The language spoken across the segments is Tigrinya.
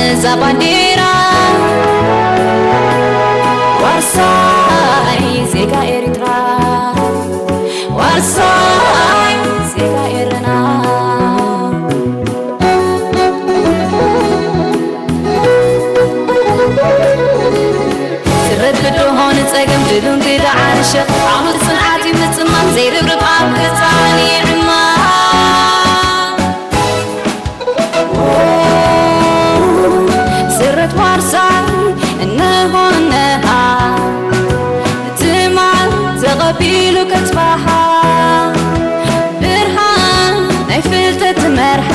እዛ ባንዴራ ዋርሳይ ዜጋ ኤርትራ፣ ዋርሳይ ዜጋ ኤረና። ስረት ብድሆ ንጸገም ድሉን ግዳ ዓርሸ፣ ዓወት ጽንዓት እዩ ምጽማም፣ ዘይርብርብ ኣብ ገጻ ንይዕማ። ስረት ዋርሳይ እነሆ እነሃ፣ ትማል ተቐቢሉ ከጽባሓ፣ ብርሃን ናይ ፍልጠት ትመርሓ፣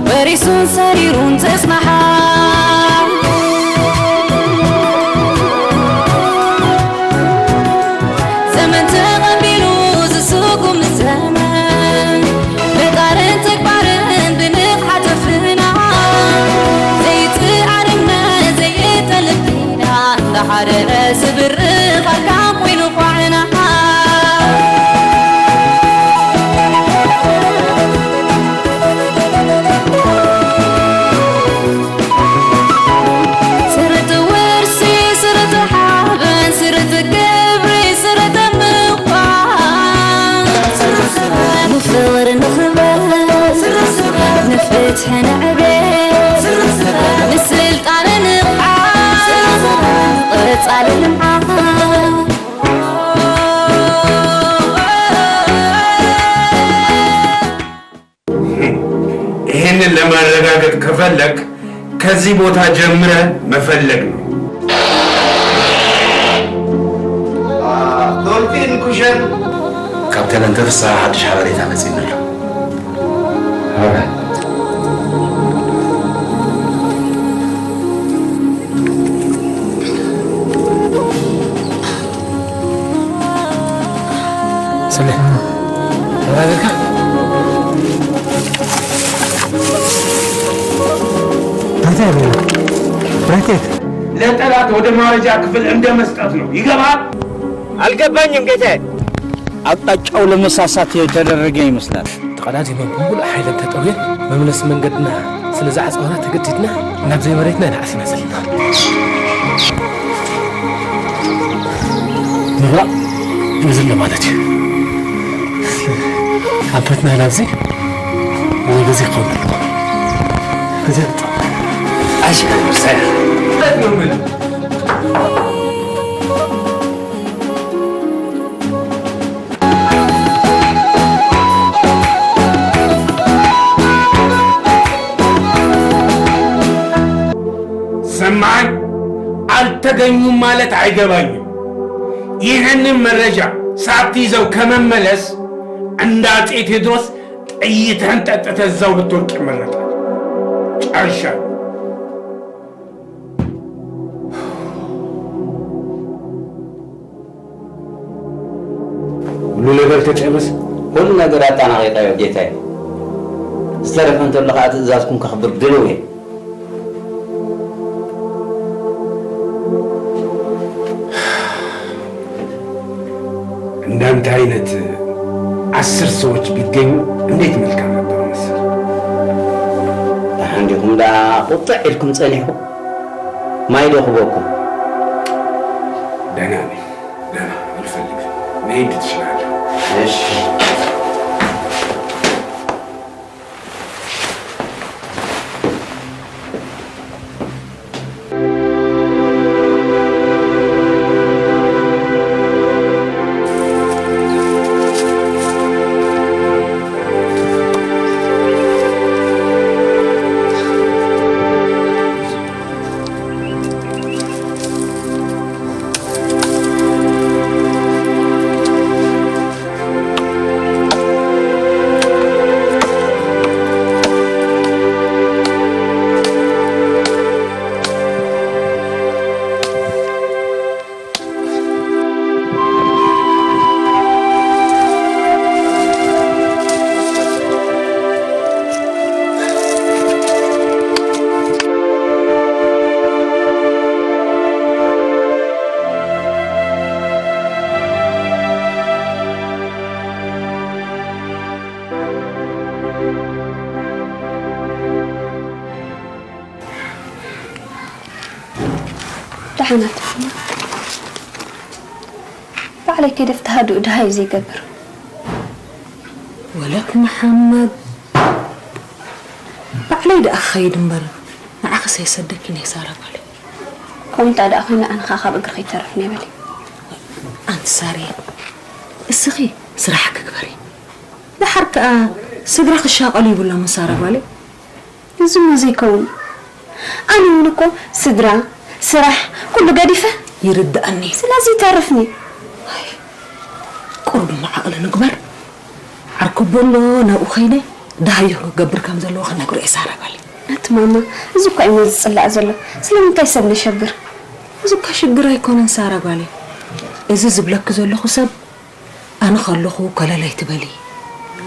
ወሪሱን ሰሪሩን ዘጽናሓ። ዘመን ተቐቢሉ ዝስጉም ዘመን፣ ምጣርን ተግባርን ብንቕሓት ኣፍና፣ ዘይትኣርምና ዘይተለፊና፣ እንዳሓረረ ዝብርኽ ኣርካን ኮይኑ ኳዕና። ስርት ውርሲ፣ ስርት ሓበን፣ ስርት ክብሪ፣ ስርት ምዃን። ንፍቕሪ ንኽበር፣ ንፍትሒ ንዕቤት፣ ንስልጣነ ንቕሓት፣ ንቐጻሊ ልምዓት። ይህንን ለማረጋገጥ ከፈለግ ከዚህ ቦታ ጀምረ መፈለግ ነው። ዶልፊን ኩሸን ካብ ተለንተ ፍስሐ ሓድሽ ሓበሬታ መጺእኒ ኣሎ። ሰሌ፣ ተረጋጋ። ብረቴት፣ ብረቴት። ለጠላት ወደ ማረጃ ክፍል እንደ መስጠት ነው። ይገባል? አልገባኝም ጌታዬ። አቅጣጫው ለመሳሳት የተደረገ ይመስላል። ተቐዳዲመ ብምሉእ ሓይለን ተጠውየን መምለሲ መንገድና ስለ ዝዓጸወና ተገዲድና ናብ ዘይመሬትና ኢና ኣቲና ዘለና። ምብራቕ ንዝለ ማለት እዩ። ኣንፈትና ናብዚ ወይ በዚ ክኸውን ኣለዎ። እዚ ኣሽ ሳያ ሰማኝ አልተገኙም ማለት አይገባኝም። ይህንን መረጃ ሳትይዘው ከመመለስ እንደ አጼ ቴዎድሮስ ጥይትህን ጠጥተህ እዛው ብትወድቅ ይመረጣል። ጨርሻለሁ። ሁሉ ነገር ተጨረሰ? ሁሉ ነገር አጠናቂቀዮ ጌታዬ። ዝተረፈ እንተሎ ከዓ ትእዛዝኩም ከኽብር ድልው እየ። እንዳንተ አይነት አስር ሰዎች ቢገኙ እንዴት መልካም ነበር መሰል። ደሓን ዲኹም ደኣ ቁጥዕ ኢልኩም ጸኒሑ? ማይ ዶ ክበኩም? ደህና ነኝ። ደህና አልፈልግም። መሄድ ትችላለህ። እሺ። ናት ማማ፣ ባዕለይ ከይደ ፍትሃ ድኡ ድሃይ ዘይገብር። ወለክ መሓመድ፣ ባዕለይ ደኣ ክኸይድ እምበር፣ ንዓኽስ ኣይሰደኪን እየ ሳራ ጓለይ። ከምኡ እንተ ደኣ ኮይኑ ኣነ ኸኣ ካብ እግርኺ ይተርፍ እየ በሊ። ኣንቲ ሳርየ፣ እስኺ ስራሕኪ ግበሪ። ደሓር ከኣ ስድራ ክሻቐሉ ይብሎምን ሳራ ጓለይ። እዚሞ ዘይከውን። ኣነ እውን እኮ ስድራ፣ ስራሕ፣ ኩሉ ገዲፈ። ይርድኣኒ። ስለዚ ይተርፍኒ። ኣይ፣ ቁሩብ እሞ ዓቕሊ ንግበር። ዓርኩ ኣሎ ናብኡ ከይደ ደሃዩ ክገብር ከም ዘለዎ ክነግሮ እየ ሳራ ጓለይ። ኣቲ ማማ፣ እዚ እኮ እዩ ዝጽላእ ዘሎ። ስለምንታይ ሰብ ነሸግር? እዚ እኮ ሽግር ኣይኮነን ሳራ ጓለይ። እዚ ዝብለኪ ዘለኹ ሰብ ኣነ ከለኹ ኮለል ኣይትበሊ።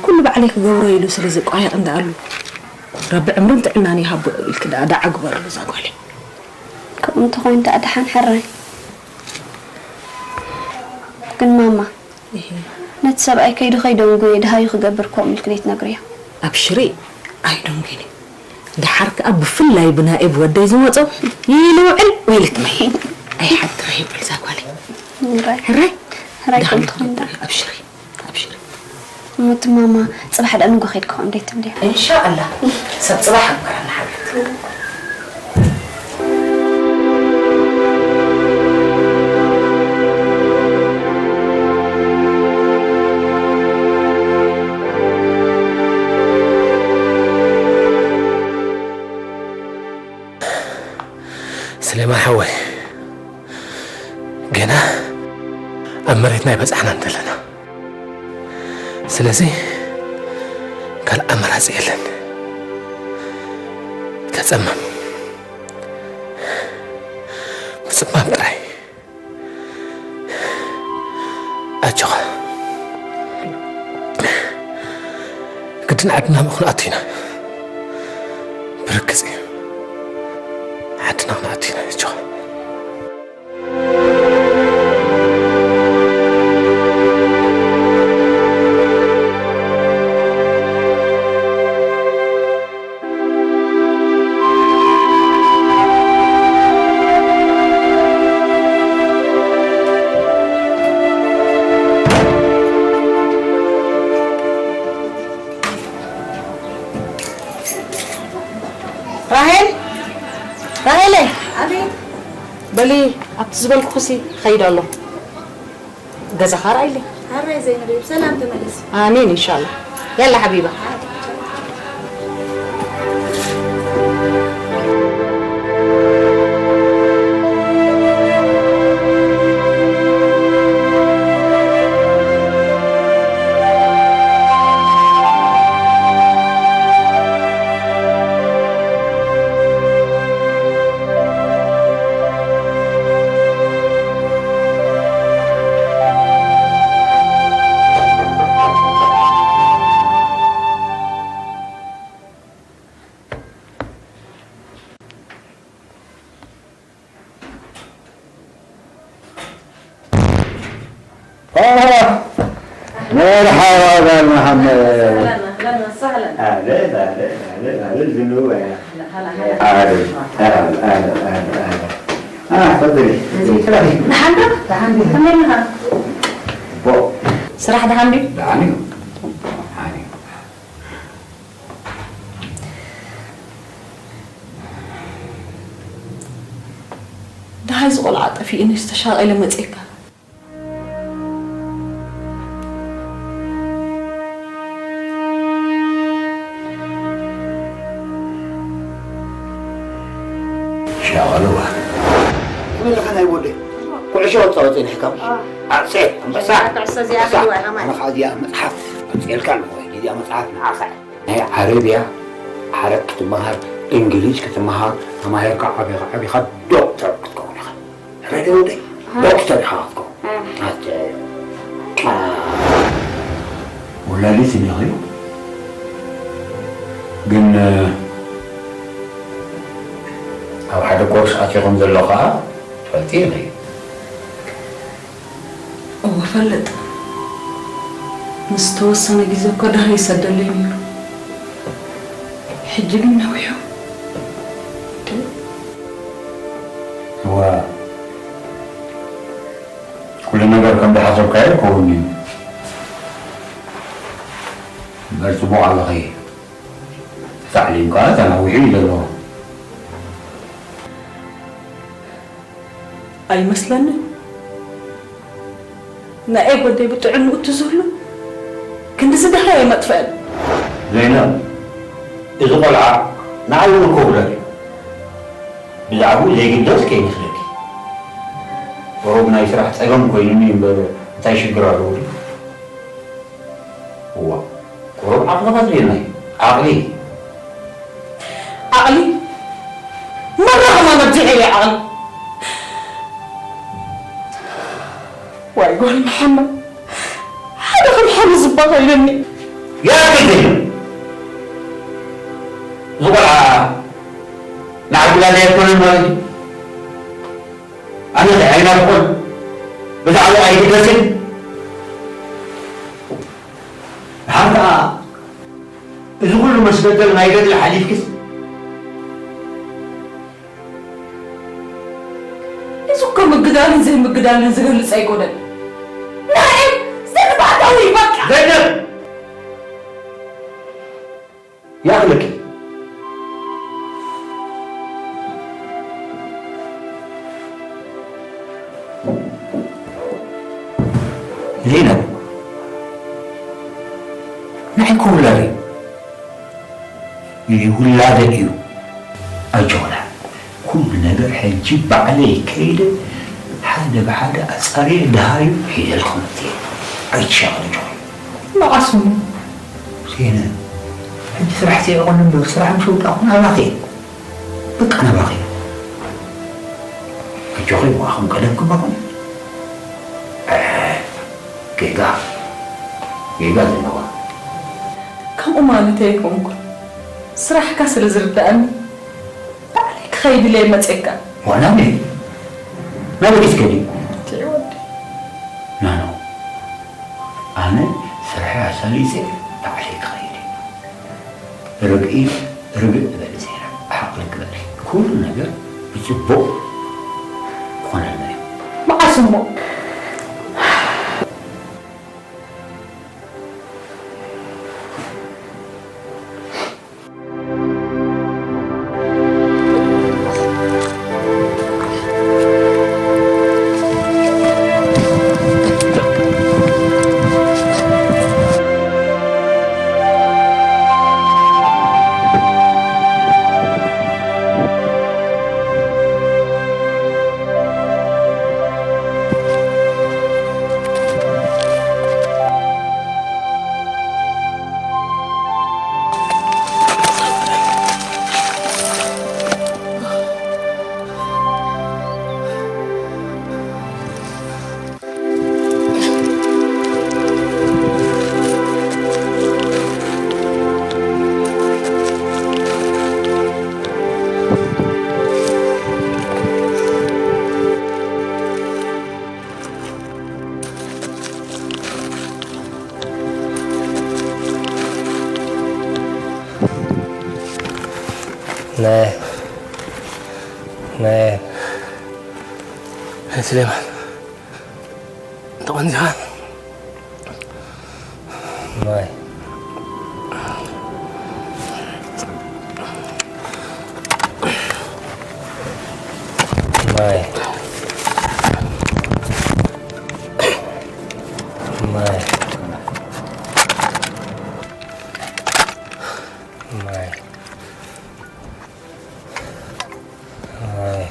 ኩሉ ባዕለይ ክገብሮ ኢሉ ስለ ዝቋየቕ እንዳኣሉ ረቢ ዕምርን ጥዕናን ይሃቦ ኢልኪ ደኣ ደዓ ግበርሉ እዛ ጓለይ። ከምኡ እንተኾይኑ ደኣ ደሓን ሕራይ። ግን ማማ፣ እሂ። ነቲ ሰብኣይ ከይዱ ከይደንጉየ ደሃዩ ክገብር ከምኡ ኢልኪ ዘይትነግርዮ? ኣብሽሪ፣ ኣይደንጉይን። ደሓር ከኣ ብፍላይ ብናኤብ ወደይ ዝመጾ ይልውዕል ወይ ልትመይ። ኣይሓድር ይብል እዛ ጓለይ። ሕራይ። ሕራይ? ሕራይ ደሓን ከምቲ ኾይኑ ደኣ። ኣብሽሪ፣ ኣብሽሪ። እሞ እቲ ማማ ጽባሕ ደኣ ንጎ ከይድካ ከምኡ ደይ ትብልያ? እንሻኣላ። ሰብ ጽባሕ ኣግበረና ሓብት። ስሌማን ሓወይ፣ ገና ኣብ መሬትና ኣይበጻሕናን ዘለና። ስለዚ ካልእ ኣማራጺ የለን። ተጸመም። ምጽማም ጥራይ። ኣጆኻ። ግድን ዓድና ክንኣቱ ኢና። ብርግጽ እዩ። ዓድና ክንኣቱ ኢና። ኣጆኻ። ራሄል፣ ራሄለይ። ኣቤት። በሊ፣ ኣብቲ ዝበልኩኽሲ ኸይድ ኣሎ። ገዛኻ ርኣይለይ። ሕራይ ዘይንርኢ ብሰላም ተመለሲ። ኣሜን ኢንሻላህ። ያላ ሓቢባ። آه، مرحبا بن محمد. أهلًا، أهلًا وسهلًا. أهلًا، أهلًا، أهلًا، أهلًا، جنوب، يا. هلا، هلا، هلا. أهلًا، أهلًا، أهلًا، أهلًا. آه، تفضلي، تفضلي. دحان دو؟ دحان دو. كملنا. بو. سراح دحان دو؟ دحان دو. دحان دو. ደሃይ ዝቆልዓ ጠፊእኒ ዝተሻቐለ መፅእካ። ሻቐልዋ። ከመይ ኣለኻ ናይ ወደይ? ኩዕሾ ክጻወት ጸኒሕካ። ኣርሴ፣ ኣንበሳ። ኩዕሾ እዚኣ ኣንበሳ። ክልዋ ኢኻ ማለት። ኣነ ኸዓ እዚኣ መጽሓፍ ኣምጺኤልካ ኣለኹ። እዚኣ መጽሓፍ ንዓኻ እያ። ናይ ዓረብያ ዓረብ ክትመሃር፣ እንግሊዝ ክትመሃር፣ ተማሂርካ ዓቢኻ፣ ዓቢኻ ዶክተር ክትከውን ኢኻ። ሕራይ ዶ ወደይ? ኣሃ። ዶክተር ኢኻ ክትከውን። ኣሃ። ኣተ-፣ ቃ-፣ ወላዲት እኒኺ። ግን፣ ኣብ ሓደ ኮርስ ኣቲኹም ዘሎ ኸዓ ትፈልጢ ኢኺ። እወ፣ እፈልጥ። ምስ ተወሰነ ግዜ እኮ ደሃይ ይሰደለይ ነይሩ። ሕጂ ግን ነዊሑ። እወ፣ ኣይኮን እዩ። እምበር ጽቡቕ ኣለኺ። ታዕሊም ከኣ ተናዊሑ እዩ ዘሎ። ኣይመስለንን። ናይ ወደይ ብጥዕንኡ እትዝህሉ ክንድዚ ደሃይ ኣይመጥፍአን። ዘይነብ፣ እዚ ቆልዓ ንዓይ እውን ክውረድ እዩ። ብዛዕባኡ ዘይግደስ ከይመስለኪ። ቁሩብ ናይ ስራሕ ጸገም ኮይኑኒ እምበር እንታይ ሽግር ኣለዎ ድዩ? እዋ፣ ቁሩብ ዓቕሊ ከድልየና እዩ። ዓቕሊ። ዓቕሊ? መራ ከማን ኣብዚሐ እየ ዓቕሊ። ዋይ ጓል መሓመድ፣ ሓደ ከም ሓሙስ ዝባኸለኒ። ያክል ግን እዚ ቆልዓ ንዓጉላለ ኣይኮነን ማለት እዩ። ኣነ ከ ኣይናፍቆን፣ ብዛዕባ ኣይግደስን። ደሓር ከኣ እዚ ኩሉ መስገደል ናይ ገድሊ ሓሊፍክስ፣ እዚ እኮ ምግዳልን ዘይምግዳልን ዝገልጽ ኣይኮነን። ናኤል ዘንባዕታዊ በቃ። ዘይነብ! ይኣኽለኪ። ዘይነብ፣ ንዓይ ክውለድ እዩ። ይውላደ እዩ። ኣጆና፣ ኩሉ ነገር ሕጂ ባዕለይ ከይደ ሓደ ብሓደ ኣጻርየ ደሃዩ ሒዘልኩም መጽየ። ኣይትሻቐሊ ጆይ። መዓስ እሞ? ዜነ፣ ሕጂ ስራሕ ዘይዕቕን እምበር ስራሕ ምስ ወዳእኹ ናባኺ እየ። በቃ ናባኺ እየ። ኣጆኺ፣ ዋኹም ቀደም ክበኹም። እ፣ ጌጋ፣ ጌጋ ዘለዋ። ከምኡ ማለት ኣይኮንኩን። ስራሕካ ስለ ዝርድኣኒ ባዕለይ ክኸይድ ኢለ እየ መፅየካ። ዋላ ነ ናበይ ክትከዲ? ትዒ ወዲ። ናኖ፣ ኣነ ስርሐይ ኣሳሊፀ ባዕለይ ክኸይድ እየ። ርግኢ፣ ርግእ በሊ ዜና፣ ሓቕልክ በሊ። ኩሉ ነገር ብጽቡቕ ክኾነልና እዩ። መዓስ እሞ? ናይ፣ ናይ፣ ናይ ስሌማን ተቐንዚኻ። ማይ። ማይ። ማይ። ማይ። ማይ።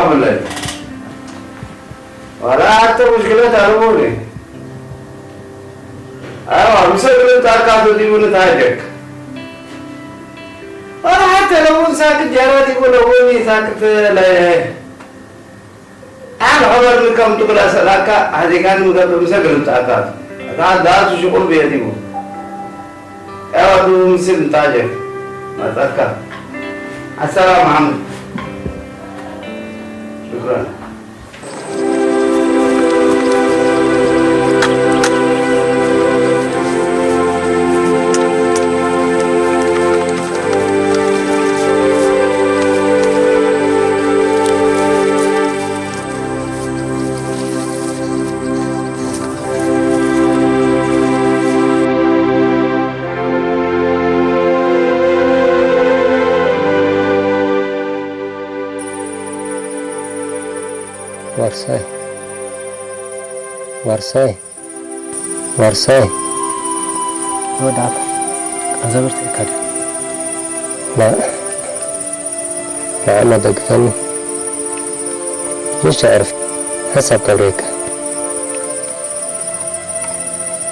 ብለይ። ዋላ ኣቶ ብሽክለታ ርቡኒ። ኣዋ፣ ምሰ ግልምጣካ ተዲቡ ንታጀክ። ዋላ ሓተ ለውን ሳክት ጀራ ዲቡ ለውን ሳክት ለየ። ኣን ኸበር ንከም ትብላ ሰላካ፣ ኣዚካን ምገብር ምሰ ግልምጣካ። ኣታ ዳቱ ሽቁል ብየዲቡ። ያው ምስል ንታጀክ። መጣካ። ኣሰላም መሐመድ። ሽኩራን። ዋርሳይ፣ ዋርሳይ፣ ዋርሳይ። ወዳት ኣዘብርት እካድ። ላ፣ ንዓና ደግፈኒ። ምሽ ዕርፍ፣ ሓሳብ ከብረየካ።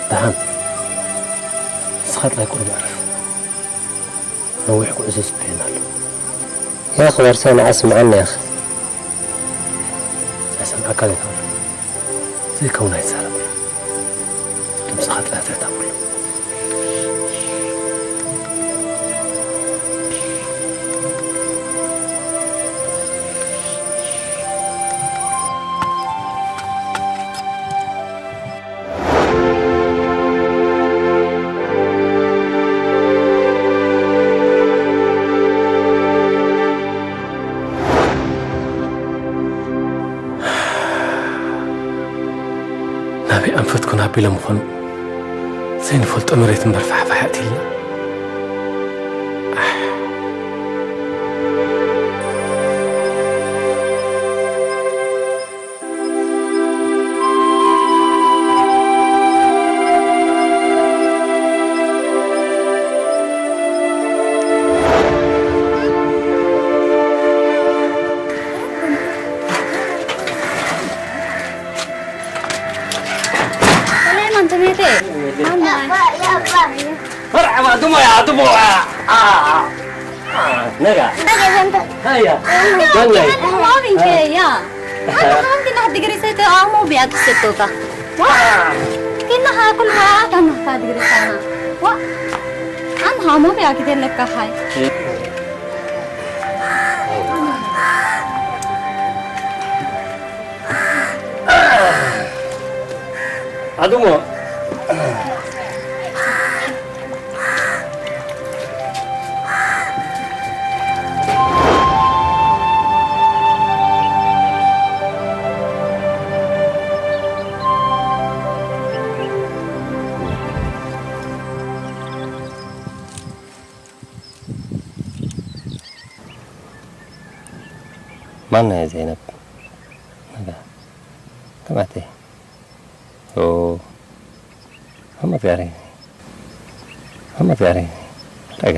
ደሓን፣ ንስኻ ጥራይ ቁሩብ ዕርፍ። ነዊሕ ጉዕዞ ዝጽበየና ኣሎ። ያኽ ዋርሳይ፣ ንዓ ስምዓኒ ያኽ። ኣይሰምዓካን እየ። ዘይከውን ኣይትዛረብ። ድምፅኻ ጥራሕ ትሕት ኣብሎ። ናበይ ኣንፈት ኮን ኣቢሎም ይኾኑ? ዘይንፈልጦ መሬት እምበር ፋሕፋሕ ኣእትይልና። ኣሕ። ሰላም፣ ኣንተ ቤቴ። ማማ። መርሓባ፣ ድሞ እያ፣ ድሞ እያ። ኣ፣ ኣ፣ ኣ፣ ነጋ። ነጋ፣ ዘንተ። ሃያ። ያ፣ ገለይ። ያ፣ ያ። ኣነ ኸም ኪና ዲግሪ ሰይተ ኣሞ ቢያ ክሰቶካ። ዋ። ኪና ሃኩል ዋ፣ ታማ ካ ዲግሪ ሳና። ዋ። ኣን ሃሞ ቢያ ክደለካ ሃይ። ኣዱሞ። ማን ናየ ዘይነብ? ነጋ። ተማቴ። ኦ። ኣመት ጋሪ። ኣመት ጋሪ። ረጋ።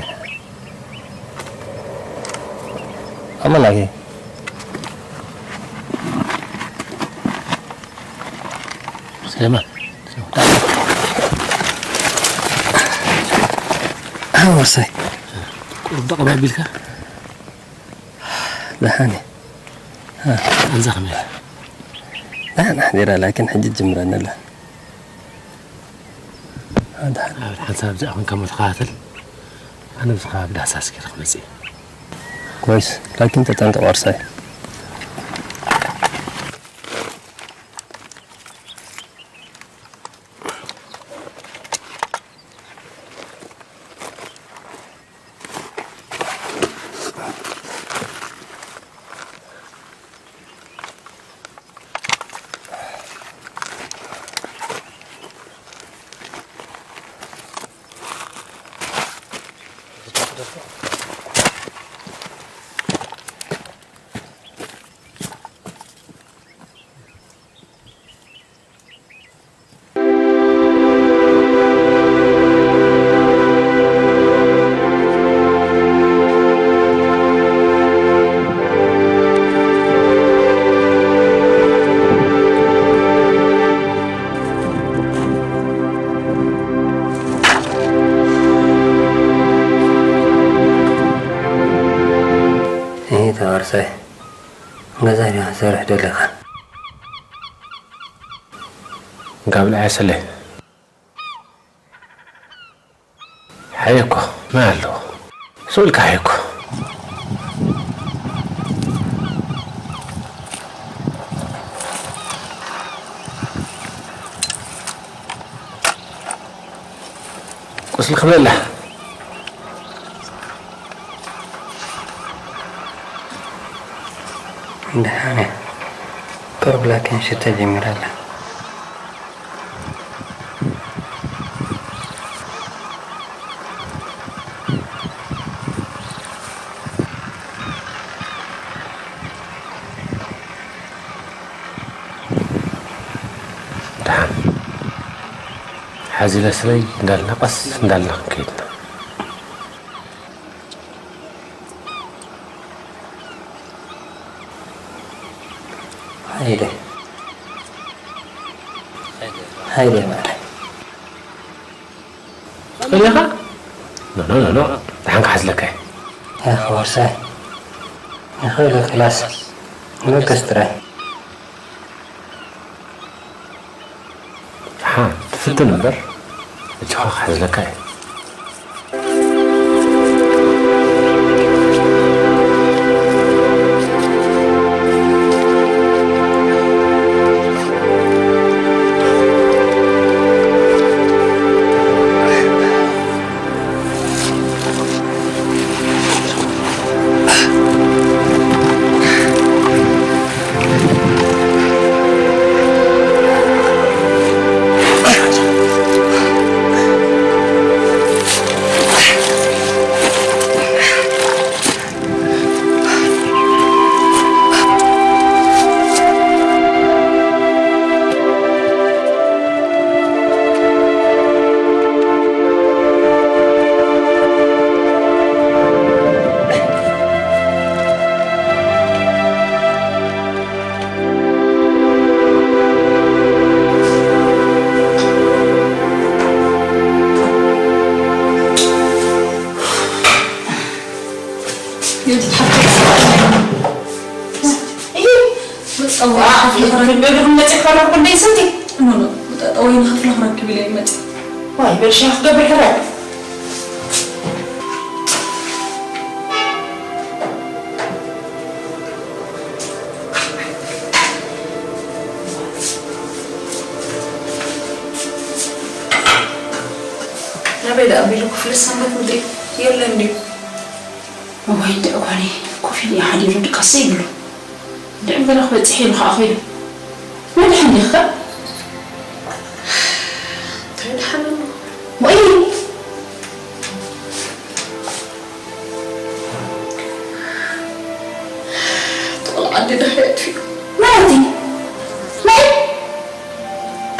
ኣመናጌ። ስለማን። ወሳይ። ቁሩብ ደቐብ ኣቢልካ? ደሓን እየ። ኣንዛ ከመይ? ደሓን ኣሕዲራ፣ ላኪን ሕጂ ጅምረኒ ኣላ። ደሓን። ኣብ ሓንሳብ ኣብዚኣ ኮንካ እሞ ተኸታተል። ኣነ ኣብዚ ከባቢ ዳህሳስ ገይረ ክመጽእ እየ። ኮይስ፣ ላኪን ተጠንቀቕ ዋርሳይ። ገዛ ዲኻ ትሰርሕ ደለኻ? እንካ ብልዓ ሰለ። ሓየኮ፣ መን ኣለዎ? ስቕ ኢልካ ሓየኮ። ቁስሊ ክብለላ። ደሓን እያ። ቁሩብ ላኪን ሽቶ ጀሚራ ኣላ። ደሓን። ሓዚ ለስለይ እንዳልና ቀስ እንዳልና ክንከይድ ኢና። ሃይለ። ሃይለ ማለት። ትኽእል ኢኻ? ኖ፣ ኖ፣ ኖ፣ ኖ። ደሓን ክሓዝለካ እየ። ያኸ ወርሳይ። ንኽእል ክላስ። ንበገስ ጥራይ። ደሓን ትፍትን እምበር፣ እጅኻ ክሕዝለካ እየ። ናበይ ደኣ ቢሉ ክፍሊ ሰንበት ምድሪ የለን ድዩ? እዋይ፣ እንድዒ ጓለይ ኮፍ ኢሉ እዩ ሓዲሩ፣ ድቃስ ዘይብሉ። እንድዒ ገለ ክበጽሕ ኢሉ ከኣ ኸይዱ። መድሓን ዲኻ? እንታይ ድሓን ኣሎ? ወይ! ቆልዓ ኣዴና ከየጥፊኡ። ናቲ! ናይ!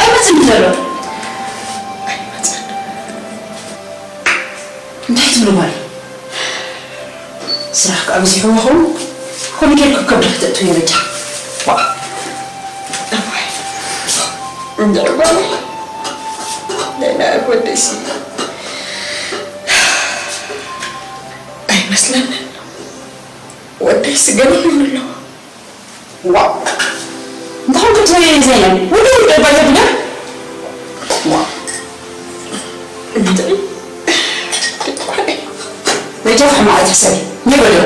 ኣይመጽእን እዩ ዘሎ። ኣይመጽእን። እንታይ ትብሉ ጓል? ስራሕ ከኣ በዚሕዎ ኸውን? ከምኡ ጌርካ ከብዲ ከተእትውዮ በጃ። ዋ! እዋይ። እንድዒ ጓለይ። ናይ ናእብ ወደይሲ። ኣይመስለንን። ወደይሲ ገለ ኮይኑ ኣሎ። ዋው! እንታይ ኮን ክትበልዒ ዘይነን? ውልውል ደባይ ተብለ? ዋው! እንድዒ። በጃ ሕማቕ ኣይትሕሰቢ። ነይ በልዮ።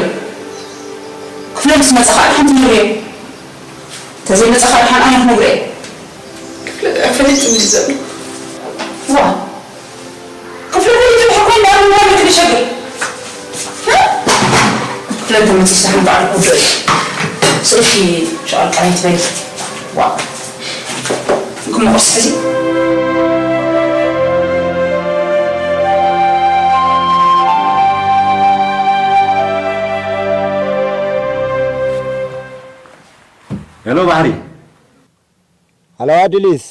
ክፍለ ምስ መጻ ኸኣ ሓንቲ ነግርዮ። ተዘይመጻ ኸኣ ድሓን ኣነ ክነግሮ እየ። ክፍለ ደኣ ፈሊጡ እንዲ ዘሎ። ዋው! ክፍለ ፈሊጡ ድሕር ኮይኑ ኣብ ምንባር መግቢ ሸግር። ክፍለ እንተመጺኡ ስራሕ ንባዕሉ ክውድኦ እዩ። ስእልኪ ሸቓል ቃል ኣይትበሊ። ዋእ። ግሞ ቁርሲ ሕዚ። ሄሎ ባሕሪ። ሃሎ ኣድሊስ።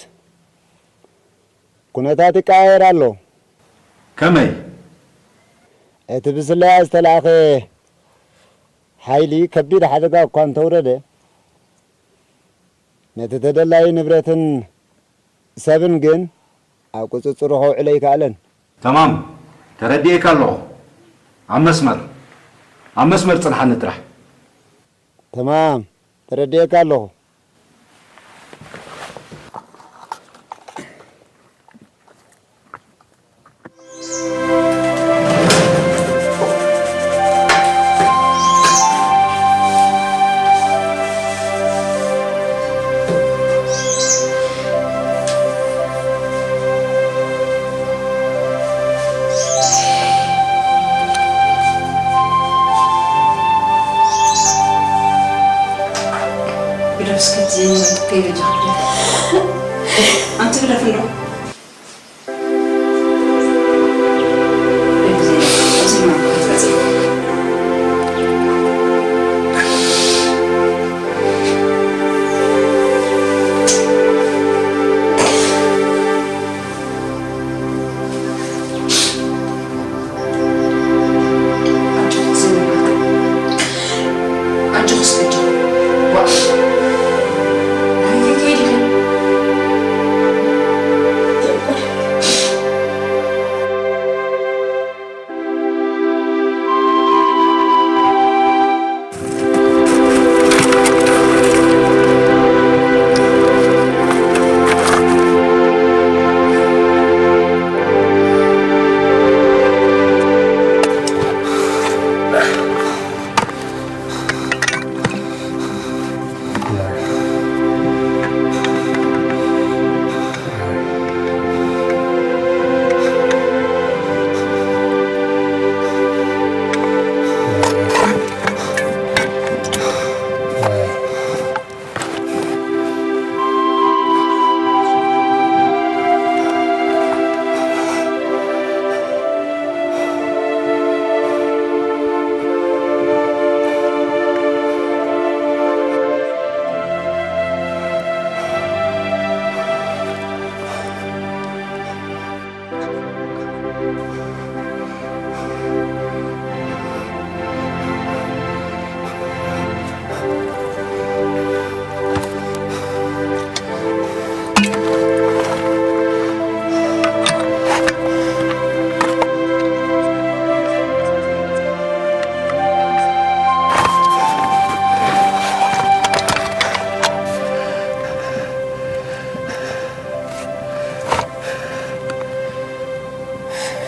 ኩነታት ይቀያየር ኣሎ። ከመይ? እቲ ብስለያ ዝተላእኸ ሓይሊ ከቢድ ሓደጋ እኳ እንተውረደ፣ ነቲ ተደላዪ ንብረትን ሰብን ግን ኣብ ቁጽጽሩ ከውዕሎ ኣይከኣለን። ተማም፣ ተረዲኤካ ኣለኹ። ኣብ መስመር፣ ኣብ መስመር ጽንሓኒ ጥራሕ። ተማም። ተረዲኤካ ኣለኹ። ግደፍ እስኪ እቲ ዘይነበረ ከይበጃ ግደፍ። ኣንቲ ግደፍ እንዶ።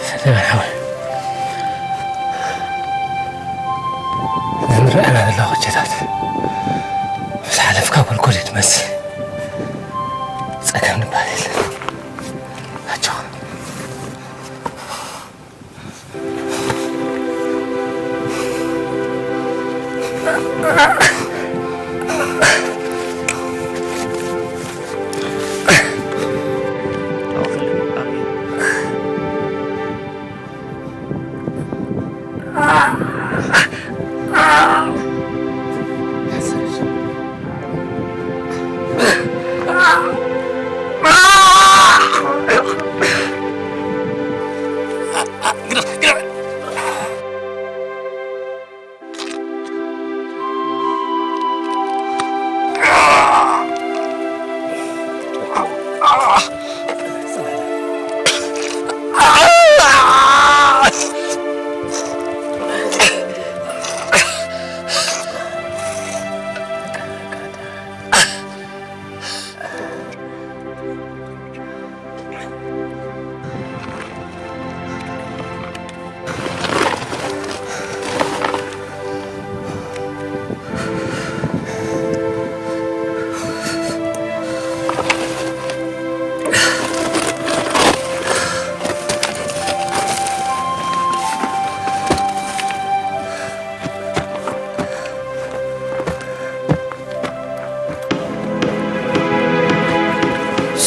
ሰለማን ሓወይ፣ ነምርኣና ዘለዋ ኮቸታት ምስ ሓለፍካ ጎልጎል እዩ ትመስል። ጸገም ንባል የለን። ኣጆኻ።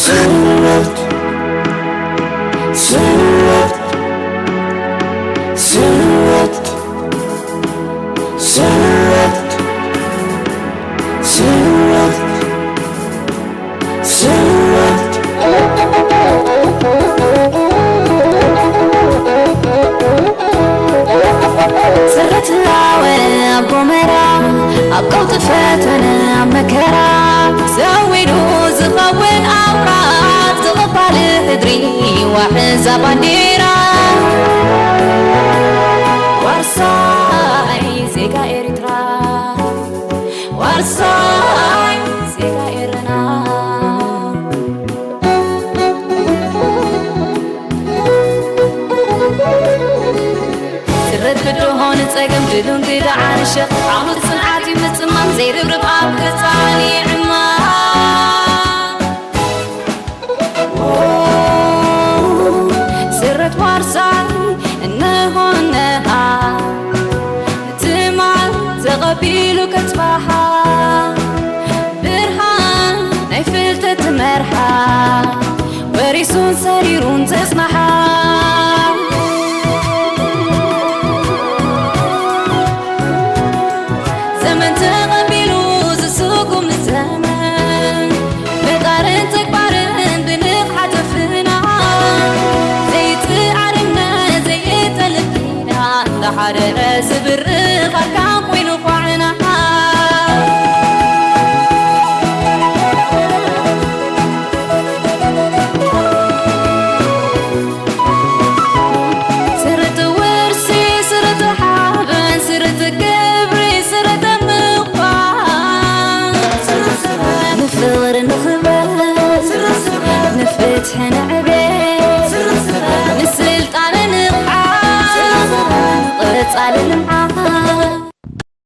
ስርወት፣ ስርወት፣ ስርወት፣ ስርወት፣ ስርወት፣ ስርወት። ጽርት ኣወ ኣቦ መራ፣ ኣብ ቀውጢ ፈተነ ኣብ መከራ፣ ዘዊዱ ዝኸውን ኣውራ፣ ዝቕባል ህድሪ ዋሕዛ ባንዴራ። ዋርሳይ ዜጋ ኤርትራ፣ ዋርሳይ ብሉን ግዳ ዓንሸ ዓወት ጽንዓት እዩ ምጽማም ዘይርብርብ ኣብ ቀጻሊ ዕማም። ስረት ዋርሳይ እነሆ እነሃ ትማል ተቐቢሉ ከጽባሓ ብርሃን ናይ ፍልጠት ትመርሓ ወሪሱን ሰሪሩን ተጽናሓ። ዘመን ተቐቢሉ ዝስጉም ዘመን ብቃልን ተግባርን ብንቕሓት ኣፍና ዘይትዓርነ ዘይጠልብና እንዳሓረረ ዝብርኽ ኣርካን